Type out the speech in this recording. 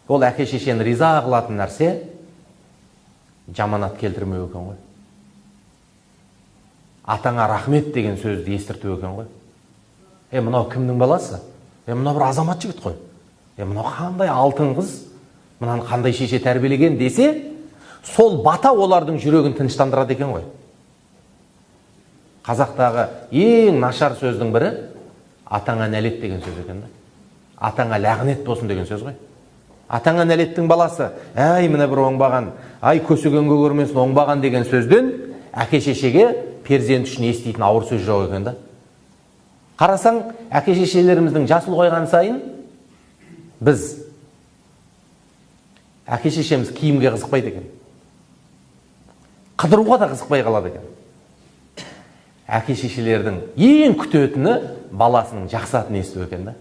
Ол әке шешені риза қылатын нәрсе жаманат келтірмеу екен ғой. Атаңа рахмет деген сөзді естірту екен ғой. Мынау кімнің баласы? Мынау бір азамат жігіт қой. Мынау қандай алтын қыз, мынаны қандай шеше тәрбиелеген десе, сол бата олардың жүрегін тыныштандырады екен ғой. Қазақтағы ең нашар сөздің бірі атаңа нәлет деген сөз екен да. Атаңа лағнет болсын деген сөз ғой. Атаңа нәлеттің баласы, әй мына бір оңбаған, ай көсегенге көрмесін оңбаған деген сөзден әке шешеге перзент үшін еститін ауыр сөз жоқ екен да. Қарасаң, әке шешелеріміздің жас ұлғайған сайын біз әке шешеміз киімге қызықпайды екен. Қыдыруға да қызықпай қалады екен. Әке шешелердің ең күтетіні баласының жақсы атын есту екен да.